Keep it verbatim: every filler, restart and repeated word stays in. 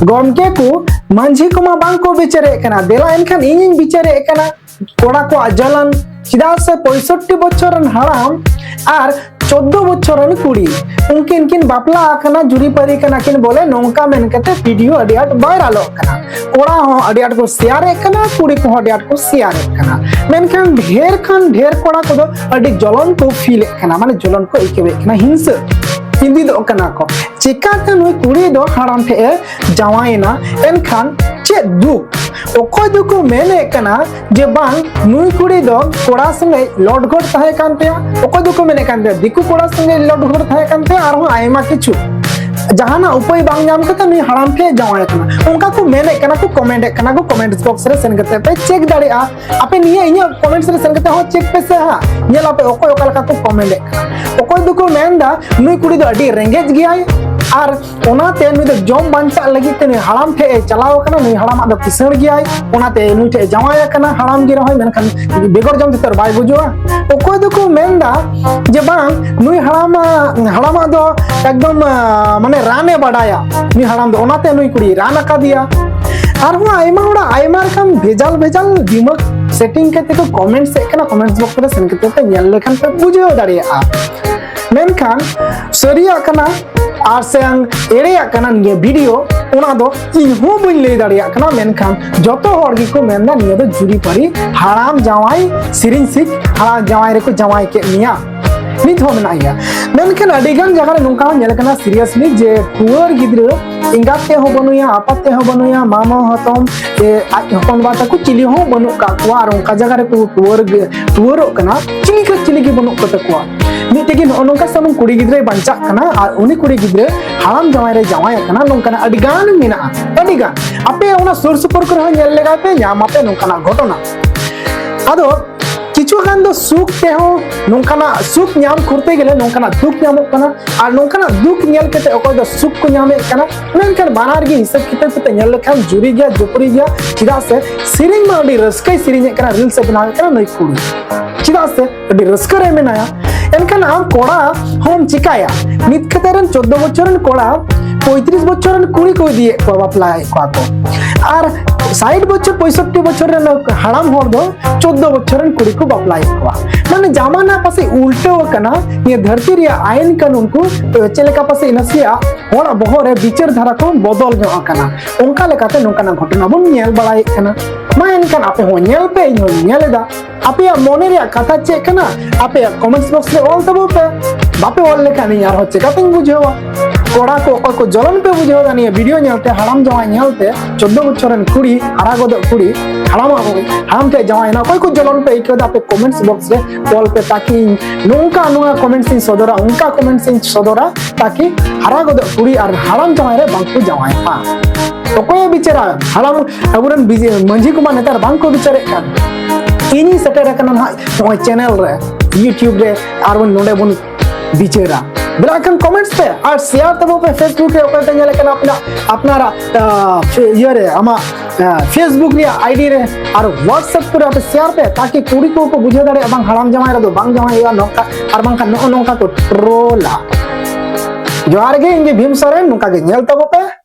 ᱜᱚᱢᱠᱮ ᱠᱚ, ᱢᱟᱹᱡᱷᱤ ᱠᱚᱢᱟ ᱵᱟᱝ ᱠᱚ ᱵᱤᱪᱟᱹᱨᱮᱫ ᱠᱟᱱᱟ, ᱫᱮᱞᱟ ᱮᱱᱠᱷᱟᱱ ᱤᱧᱤᱧ ᱵᱤᱪᱟᱹᱨᱮᱫ ᱠᱟᱱᱟ ᱠᱚᱲᱟ ᱠᱚᱣᱟᱜ ᱡᱟᱞᱟᱱ᱾ ᱪᱮᱫᱟᱜ ᱥᱮ ᱯᱚᱸᱭᱥᱚᱴᱴᱤ ᱵᱚᱪᱷᱚᱨ ᱨᱮᱱ ᱦᱟᱲᱟᱢ ᱟᱨ ᱪᱳᱫᱽᱫᱳ ᱵᱚᱪᱷᱚᱨ ᱨᱮᱱ ᱠᱩᱲᱤ, ᱩᱱᱠᱤᱱ ᱠᱤᱱ ᱵᱟᱯᱞᱟ ᱟᱠᱟᱱᱟ, ᱡᱩᱨᱤᱯᱟᱹᱨᱤ ᱠᱟᱱᱟ ᱠᱤᱱ ᱵᱚᱞᱮ, ᱱᱚᱝᱠᱟ ᱢᱮᱱ ᱠᱟᱛᱮ ᱵᱷᱤᱰᱤᱭᱳ ᱟᱹᱰᱤ ᱟᱸᱴ ᱵᱷᱟᱭᱨᱟᱞᱚᱜ ᱠᱟᱱᱟ᱾ ᱠᱚᱲᱟ ᱦᱚᱸ ᱟᱹᱰᱤ ᱟᱸᱴ ᱠᱚ ᱥᱮᱭᱟᱨᱮᱫ ᱠᱟᱱᱟ, ᱠᱩᱲᱤ ᱠᱚᱦᱚᱸ ᱟᱹᱰᱤ ᱟᱸᱴ ᱠᱚ ᱥᱮᱭᱟᱨᱮᱫ ᱠᱟᱱᱟ᱾ ᱢᱮᱱᱠᱷᱟᱱ ᱰᱷᱮᱨ ᱠᱷᱚᱱ ᱰᱷᱮᱨ ᱠᱚᱲᱟ ᱠᱚᱫᱚ ᱟᱹᱰᱤ ᱡᱚᱞᱚᱱ ᱠᱚ ᱯᱷᱤᱞᱮᱫ ᱠᱟᱱᱟ, ᱢᱟᱱᱮ ᱡᱚᱞᱚᱱ ᱠᱚ ᱟᱹᱭᱠᱟᱹᱣᱮᱫ ᱠᱟᱱᱟ, ᱦᱤᱝᱥᱟᱹ ᱤᱸᱫᱤᱫᱚᱜ ᱠᱟᱱᱟ ᱠᱚ᱾ ᱪᱮᱠᱟᱛᱮ ᱱᱩᱭ ᱠᱩᱲᱤ ᱫᱚ ᱦᱟᱲᱟᱢ ᱴᱷᱮᱡ ᱮ ᱡᱟᱶᱟᱭᱮᱱᱟ? ᱮᱱᱠᱷᱟᱱ ᱪᱮᱫ ᱫᱩᱠ? ᱚᱠᱚᱭ ᱫᱚᱠᱚ ᱢᱮᱱᱮᱫ ᱠᱟᱱᱟ ᱡᱮ ᱵᱟᱝ, ᱱᱩᱭ ᱠᱩᱲᱤ ᱫᱚ ᱠᱚᱲᱟ ᱥᱚᱸᱜᱮ ᱞᱚᱰᱜᱷᱚᱲ ᱛᱟᱦᱮᱸ ᱠᱟᱱ ᱛᱟᱭᱟ, ᱚᱠᱚᱭ ᱫᱚᱠᱚ ᱢᱮᱱᱮᱫ ᱠᱟᱱ ᱛᱟᱭᱟ ᱫᱤᱠᱩ ᱠᱚᱲᱟ ᱥᱚᱸᱜᱮ ᱞᱚᱰᱜᱷᱚᱲ ᱛᱟᱦᱮᱸ ᱠᱟᱱ ᱛᱟᱭᱟ, ᱟᱨᱦᱚᱸ ᱟᱭᱢᱟ ᱠᱤᱪᱷᱩ᱾ ᱡᱟᱦᱟᱱᱟᱜ ᱩᱯᱟᱹᱭ ᱵᱟᱝ ᱧᱟᱢ ᱠᱟᱛᱮ ᱱᱩᱭ ᱦᱟᱲᱟᱢ ᱴᱷᱮᱡ ᱡᱟᱶᱟᱭ ᱠᱟᱱᱟ, ᱚᱱᱠᱟ ᱠᱚ ᱢᱮᱱᱮᱫ ᱠᱟᱱᱟ ᱠᱚ, ᱠᱚᱢᱮᱱᱴ ᱮᱫ ᱠᱟᱱᱟ ᱠᱚ᱾ ᱠᱚᱢᱮᱱᱴ ᱵᱚᱠᱥ ᱨᱮ ᱥᱮᱱ ᱠᱟᱛᱮ ᱯᱮ ᱪᱮᱠ ᱫᱟᱲᱮᱭᱟᱜᱼᱟ᱾ ᱟᱯᱮ ᱱᱤᱭᱟᱹ ᱤᱧᱟᱹᱜ ᱠᱚᱢᱮᱱᱴᱥ ᱨᱮ ᱥᱮᱱ ᱠᱟᱛᱮ ᱦᱚᱸ ᱪᱮᱠ ᱯᱮ ᱥᱮ ᱦᱟᱸᱜ, ᱧᱮᱞ ᱟᱯᱮ ᱚᱠᱚᱭ ᱚᱠᱟ ᱞᱮᱠᱟ ᱠᱚ ᱠᱚᱢᱮᱱᱴ ᱮᱫ ᱠᱟᱱᱟ᱾ ᱚᱠᱚᱭ ᱫᱚᱠᱚ ᱢᱮᱱᱫᱟ ᱱᱩᱭ ᱠᱩᱲᱤ ᱫᱚ ᱟᱹᱰᱤ ᱨᱮᱸᱜᱮᱡ ᱜᱮᱭᱟᱭ, ᱟᱨ ᱚᱱᱟᱛᱮ ᱱᱩᱭ ᱫᱚ ᱡᱚᱢ ᱵᱟᱧᱪᱟᱜ ᱞᱟᱹᱜᱤᱫ ᱛᱮ ᱱᱩᱭ ᱦᱟᱲᱟᱢ ᱴᱷᱮᱡ ᱮ ᱪᱟᱞᱟᱣ ᱟᱠᱟᱱᱟ, ᱱᱩᱭ ᱦᱟᱲᱟᱢᱟᱜ ᱫᱚ ᱠᱤᱥᱟᱹᱬ ᱜᱮᱭᱟᱭ, ᱚᱱᱟᱛᱮ ᱱᱩᱭ ᱴᱷᱮᱡ ᱮ ᱡᱟᱶᱟᱭ ᱟᱠᱟᱱᱟ, ᱦᱟᱲᱟᱢ ᱜᱮ ᱨᱮᱦᱚᱸᱭ, ᱢᱮᱱᱠᱷᱟᱱ ᱵᱮᱜᱚᱨ ᱡᱚᱢ ᱛᱮ ᱛᱚ ᱟᱨ ᱵᱟᱭ ᱜᱩᱡᱩᱜᱼᱟ᱾ ᱚᱠᱚᱭ ᱫᱚᱠᱚ ᱢᱮᱱᱫᱟ ᱡᱮ ᱵᱟᱝ, ᱱᱩᱭ ᱦᱟᱲᱟᱢ, ᱦᱟᱲᱟᱢᱟᱜ ᱫᱚ ᱮᱠᱫᱚᱢ, ᱟᱸ, ᱢᱟᱱᱮ ᱨᱟᱱᱮ ᱵᱟᱰᱟᱭᱟ ᱱᱩᱭ ᱦᱟᱲᱟᱢ ᱫᱚ, ᱚᱱᱟᱛᱮ ᱱᱩᱭ ᱠᱩᱲᱤ ᱨᱟᱱ ᱟᱠᱟᱫᱮᱭᱟ᱾ ᱟᱨᱦᱚᱸ ᱟᱭᱢᱟ ᱦᱚᱲᱟᱜ ᱟᱭᱢᱟ ᱨᱚᱠᱚᱢ ᱵᱷᱮᱡᱟᱞ ᱵᱷᱮᱡᱟᱞ ᱫᱤᱢᱟᱜᱽ ᱥᱮᱴᱤᱝ ᱠᱟᱛᱮ ᱠᱚ ᱠᱚᱢᱮᱱᱴᱥ ᱮᱫ ᱠᱟᱱᱟ᱾ ᱠᱚᱢᱮᱱᱴᱥ ᱵᱚᱠᱥ ᱨᱮ ᱥᱮᱱ ᱠᱟᱛᱮ ᱯᱮ ᱧᱮᱞ ᱞᱮᱠᱷᱟᱱ ᱯᱮ ᱵᱩᱡᱷᱟᱹᱣ ᱫᱟᱲᱮᱭᱟᱜᱼᱟ᱾ ᱢᱮᱱᱠᱷᱟᱱ ᱥᱟᱹᱨᱤᱭᱟᱜ ᱠᱟᱱᱟ ᱟᱨ ᱥᱮ ᱮᱲᱮᱭᱟᱜ ᱠᱟᱱᱟ ᱱᱤᱭᱟᱹ ᱵᱷᱤᱰᱤᱭᱳ, ᱚᱱᱟ ᱫᱚ ᱤᱧ ᱦᱚᱸ ᱵᱟᱹᱧ ᱞᱟᱹᱭ ᱫᱟᱲᱮᱭᱟᱜ ᱠᱟᱱᱟ᱾ ᱢᱮᱱᱠᱷᱟᱱ ᱡᱚᱛᱚ ᱦᱚᱲ ᱜᱮᱠᱚ ᱢᱮᱱᱫᱟ ᱱᱤᱭᱟᱹ ᱫᱚ ᱡᱩᱨᱤᱯᱟᱹᱨᱤ ᱦᱟᱲᱟᱢ ᱡᱟᱶᱟᱭ ᱥᱮᱨᱮᱧ ᱥᱤᱠ, ᱦᱟᱲᱟᱢ ᱡᱟᱶᱟᱭ ᱨᱮᱠᱚ ᱡᱟᱶᱟᱭ ᱠᱮᱫ ᱢᱮᱭᱟ, ᱱᱤᱛ ᱦᱚᱸ ᱢᱮᱱᱟᱜ ᱜᱮᱭᱟ᱾ ᱢᱮᱱᱠᱷᱟᱱ ᱟᱹᱰᱤ ᱜᱟᱱ ᱡᱟᱭᱜᱟ ᱨᱮ ᱱᱚᱝᱠᱟ ᱦᱚᱸ ᱧᱮᱞ ᱠᱟᱱᱟ ᱥᱤᱨᱤᱭᱟᱥᱞᱤ ᱡᱮ ᱴᱩᱣᱟᱹᱨ ᱜᱤᱫᱽᱨᱟᱹ ᱮᱸᱜᱟᱛ ᱛᱮᱫ ᱦᱚᱸ ᱵᱟᱹᱱᱩᱭᱟ, ᱟᱯᱟᱛ ᱛᱮᱫ ᱦᱚᱸ ᱵᱟᱹᱱᱩᱭᱟ, ᱢᱟᱢᱟ ᱦᱟᱛᱚᱢ, ᱮ, ᱟᱡ ᱦᱚᱯᱚᱱ ᱵᱟ ᱛᱟᱠᱚ ᱪᱤᱞᱤ ᱦᱚᱸ ᱵᱟᱹᱱᱩᱜ ᱠᱟᱜ ᱠᱚᱣᱟ᱾ ᱟᱨ ᱚᱱᱠᱟ ᱡᱟᱭᱜᱟ ᱨᱮᱠᱚ ᱴᱩᱣᱟᱹᱨ ᱜᱮ, ᱴᱩᱣᱟᱹᱨᱚᱜ ᱠᱟᱱᱟ, ᱪᱤᱞᱤ ᱠᱚ, ᱪᱤᱞᱤ ᱜᱮ ᱵᱟᱹᱱᱩᱜ ᱠᱚ ᱛᱟᱠᱚᱣᱟ᱾ ᱢᱤᱫᱴᱮᱡ ᱜᱮ ᱱᱚᱜᱼᱚ ᱱᱚᱝᱠᱟ ᱥᱟᱱᱟᱢ ᱠᱩᱲᱤ ᱜᱤᱫᱽᱨᱟᱹᱭ ᱵᱟᱧᱪᱟᱜ ᱠᱟᱱᱟ ᱟᱨ ᱩᱱᱤ ᱠᱩᱲᱤ ᱜᱤᱫᱽᱨᱟᱹ ᱦᱟᱲᱟᱢ ᱡᱟᱶᱟᱭ ᱨᱮ ᱡᱟᱶᱟᱭ ᱟᱠᱟᱱᱟ, ᱱᱚᱝᱠᱟᱱᱟᱜ ᱟᱹᱰᱤ ᱜᱟᱱ ᱢᱮᱱᱟᱜᱼᱟ, ᱟᱹᱰᱤ ᱜᱟᱱ᱾ ᱟᱯᱮ ᱚᱱᱟ ᱥᱩᱨ ᱥᱩᱯᱩᱨ ᱠᱚᱨᱮ ᱦᱚᱸ ᱧᱮᱞ ᱞᱮᱜᱟᱭ ᱯᱮ, ᱧᱟᱢ ᱟᱯᱮ ᱱᱚᱝᱠᱟᱱᱟᱜ ᱜᱷᱚᱴᱚᱱᱟ᱾ ᱟᱫᱚ ᱠᱤᱪᱷᱩ ᱜᱟᱱ ᱫᱚ ᱥᱩᱠ ᱛᱮᱦᱚᱸ, ᱱᱚᱝᱠᱟᱱᱟᱜ ᱥᱩᱠ ᱧᱟᱢ ᱠᱚᱨᱛᱮ ᱜᱮᱞᱮ ᱱᱚᱝᱠᱟᱱᱟᱜ ᱫᱩᱠ ᱧᱟᱢᱚᱜ ᱠᱟᱱᱟ, ᱟᱨ ᱱᱚᱝᱠᱟᱱᱟᱜ ᱫᱩᱠ ᱧᱮᱞ ᱠᱟᱛᱮ ᱚᱠᱚᱭ ᱫᱚ ᱥᱩᱠ ᱠᱚ ᱧᱟᱢᱮᱫ ᱠᱟᱱᱟ᱾ ᱢᱮᱱᱠᱷᱟᱱ ᱵᱟᱱᱟᱨ ᱜᱮ ᱦᱤᱥᱟᱹᱵ ᱠᱤᱛᱟᱹᱵ ᱠᱟᱛᱮ ᱧᱮᱞ ᱞᱮᱠᱷᱟᱱ ᱡᱩᱨᱤ ᱜᱮᱭᱟ, ᱡᱩᱯᱩᱨᱤ ᱜᱮᱭᱟ᱾ ᱪᱮᱫᱟᱜ ᱥᱮ ᱥᱮᱨᱮᱧ ᱢᱟ ᱟᱹᱰᱤ ᱨᱟᱹᱥᱠᱟᱹᱭ ᱥᱮᱨᱮᱧᱮᱫ ᱠᱟᱱᱟ, ᱨᱤᱞᱥ ᱮ ᱵᱮᱱᱟᱣᱮᱫ ᱠᱟᱱᱟ ᱱᱩᱭ ᱠᱩᱲᱤ, ᱪᱮᱫᱟᱜ ᱥᱮ ᱟᱹᱰᱤ ᱨᱟᱹᱥᱠᱟᱹ ᱨᱮ ᱢᱮᱱᱟᱭᱟ᱾ ᱮᱱᱠᱷᱟᱱ ᱟᱢ ᱠᱚᱲᱟ ᱦᱚᱸᱢ ᱪᱤᱠᱟᱭᱟ? ᱱᱤᱛ ᱠᱟᱛᱮ ᱨᱮᱱ ᱪᱳᱫᱽᱫᱳ ᱵᱚᱪᱷᱚᱨ ᱨᱮᱱ ᱠᱚᱲᱟ ᱯᱚᱸᱭᱛᱨᱤᱥ ᱵᱚᱪᱷᱚᱨ ᱨᱮᱱ ᱠᱩᱲᱤ ᱠᱚ ᱤᱫᱤᱭᱮᱫ ᱠᱚᱣᱟ, ᱵᱟᱯᱞᱟᱭᱮᱫ ᱠᱚᱣᱟ ᱠᱚ᱾ ᱟᱨ ᱥᱟᱴ ᱵᱚᱪᱷᱚᱨ, ᱯᱚᱸᱭᱥᱚᱴᱴᱤ ᱵᱚᱪᱷᱚᱨ ᱨᱮᱱ ᱦᱟᱲᱟᱢ ᱦᱚᱲ ᱫᱚ ᱪᱳᱫᱽᱫᱳ ᱵᱚᱪᱷᱚᱨ ᱨᱮᱱ ᱠᱩᱲᱤ ᱠᱚ ᱵᱟᱯᱞᱟᱭᱮᱫ ᱠᱚᱣᱟ᱾ ᱢᱟᱱᱮ ᱡᱟᱢᱟᱱᱟ ᱯᱟᱥᱮᱡ ᱩᱞᱴᱟᱹᱣ ᱟᱠᱟᱱᱟ, ᱱᱤᱭᱟᱹ ᱫᱷᱟᱹᱨᱛᱤ ᱨᱮᱭᱟᱜ ᱟᱭᱤᱱ ᱠᱟᱹᱱᱩᱱ ᱠᱚ ᱪᱮᱫ ᱞᱮᱠᱟ ᱯᱟᱥᱮᱡ ᱱᱟᱥᱮᱭᱟᱜ ᱦᱚᱲᱟᱜ ᱵᱚᱦᱚᱜ ᱨᱮ ᱵᱤᱪᱟᱹᱨ ᱫᱷᱟᱨᱟ ᱠᱚ ᱵᱚᱫᱚᱞ ᱧᱚᱜ ᱟᱠᱟᱱᱟ᱾ ᱚᱱᱠᱟ ᱞᱮᱠᱟᱛᱮ ᱱᱚᱝᱠᱟᱱᱟᱜ ᱜᱷᱚᱴᱚᱱᱟ ᱵᱚᱱ ᱧᱮᱞ ᱵᱟᱲᱟᱭᱮᱫ ᱠᱟᱱᱟ᱾ ᱢᱟ ᱮᱱᱠᱷᱟᱱ ᱟᱯᱮ ᱦᱚᱸ ᱧᱮᱞ ᱯᱮ, ᱤᱧ ᱦᱚᱸᱧ ᱧᱮᱞ ᱮᱫᱟ᱾ ᱟᱯᱮᱭᱟᱜ ᱢᱚᱱᱮ ᱨᱮᱭᱟᱜ ᱠᱟᱛᱷᱟ ᱪᱮᱫ ᱠᱟᱱᱟ? ᱟᱯᱮᱭᱟᱜ comments box ᱨᱮ ᱚᱞ ᱛᱟᱵᱚ ᱯᱮ᱾ ᱵᱟᱯᱮ ᱚᱞ ᱞᱮᱠᱷᱟᱱ ᱤᱧ ᱟᱨᱦᱚᱸ ᱪᱮᱠᱟᱛᱤᱧ ᱵᱩᱡᱷᱟᱹᱣᱟ? ᱠᱚᱲᱟ ᱠᱚ ᱚᱠᱚᱭ ᱠᱚ ᱡᱚᱞᱚᱱ ᱯᱮ ᱵᱩᱡᱷᱟᱹᱣ ᱮᱫᱟ ᱱᱤᱭᱟᱹ video ᱧᱮᱞᱛᱮ, ᱦᱟᱲᱟᱢ ᱡᱟᱶᱟᱭ ᱧᱮᱞᱛᱮ, ᱪᱳᱫᱽᱫᱳ ᱵᱚᱪᱷᱚᱨ ᱨᱮᱱ ᱠᱩᱲᱤ, ᱦᱟᱨᱟ ᱜᱚᱫᱚᱜ ᱠᱩᱲᱤ, ᱦᱟᱲᱟᱢ, ᱦᱟᱲᱟᱢ ᱴᱷᱮᱱ ᱡᱟᱶᱟᱭᱮᱱᱟ, ᱚᱠᱚᱭ ᱠᱚ ᱡᱚᱞᱚᱱ ᱯᱮ ᱟᱹᱭᱠᱟᱹᱣ ᱮᱫᱟ, ᱟᱯᱮ comments box ᱨᱮ ᱚᱞ ᱯᱮ, ᱛᱟᱠᱤ ᱤᱧ ᱱᱚᱝᱠᱟ ᱱᱚᱣᱟ comments ᱤᱧ ᱥᱚᱫᱚᱨᱟ, ᱚᱱᱠᱟ comments ᱤᱧ ᱥᱚᱫᱚᱨᱟ, ᱛᱟᱠᱤ ᱦᱟᱨᱟ ᱜᱚᱫᱚᱜ ᱠᱩᱲᱤ ᱟᱨ ᱦᱟᱲᱟᱢ ᱡᱟᱶᱟᱭ ᱨᱮ ᱵᱟᱝ ᱠᱚ ᱡᱟᱶᱟᱭᱚᱜᱼᱟ᱾ ᱚᱠᱚᱭᱮ ᱵᱤᱪᱟᱹᱨᱟ? ᱦᱟᱲᱟᱢ, ᱟᱵᱚᱨᱮᱱ ᱵᱤᱡ-, ᱢᱟᱹᱡᱷᱤ ᱠᱚᱢᱟ ᱱᱮᱛᱟᱨ ᱵᱟᱝ ᱠᱚ ᱵᱤᱪᱟᱹᱨᱮᱫ ᱠᱟᱱ᱾ ᱤᱧᱤᱧ ᱥᱮᱴᱮᱨ ᱟᱠᱟᱱᱟ ᱱᱟᱦᱟᱜ ᱱᱚᱜᱼᱚᱭ channel ᱨᱮ, YouTube ᱨᱮ, ᱟᱨ ᱵᱚᱱ, ᱱᱚᱰᱮ ᱵᱚᱱ ᱵᱤᱪᱟᱹᱨᱟ᱾ ᱫᱮᱞᱟ ᱠᱷᱟᱱ comments ᱯᱮ ᱟᱨ share ᱛᱟᱵᱚ ᱯᱮ Facebook ᱨᱮ, ᱚᱠᱚᱭ ᱯᱮ ᱧᱮᱞᱮᱫ ᱠᱟᱱᱟ ᱟᱯᱱᱟᱨ, ᱟᱯᱱᱟᱨᱟᱜ, ᱟ, ᱯᱷᱮ-, ᱤᱭᱟᱹ ᱨᱮ, ᱟᱢᱟᱜ, ᱟ, Facebook ᱨᱮᱭᱟᱜ ID ᱨᱮ, ᱟᱨ WhatsApp ᱠᱚᱨᱮ ᱟᱯᱮ share ᱯᱮ, ᱛᱟᱠᱤ ᱠᱩᱲᱤ ᱠᱚ ᱠᱚ ᱵᱩᱡᱷᱟᱹᱣ ᱫᱟᱲᱮᱭᱟᱜᱼᱟ, ᱵᱟᱝ, ᱦᱟᱲᱟᱢ ᱡᱟᱶᱟᱭ ᱨᱮᱫᱚ ᱵᱟᱝ ᱡᱟᱶᱟᱭ ᱦᱩᱭᱩᱜᱼᱟ ᱱᱚᱝᱠᱟ, ᱟᱨ ᱵᱟᱝᱠᱷᱟᱱ ᱱᱚᱜᱼᱚ ᱱᱚᱝᱠᱟ ᱠᱚ trollᱟ᱾ ᱡᱚᱦᱟᱨ ᱜᱮ, ᱤᱧ ᱜᱮ ᱵᱷᱤᱢ ᱥᱚᱨᱮᱱ, ᱱᱚᱝᱠᱟ ᱜᱮ ᱧᱮᱞ ᱛᱟᱵᱚ ᱯᱮ᱾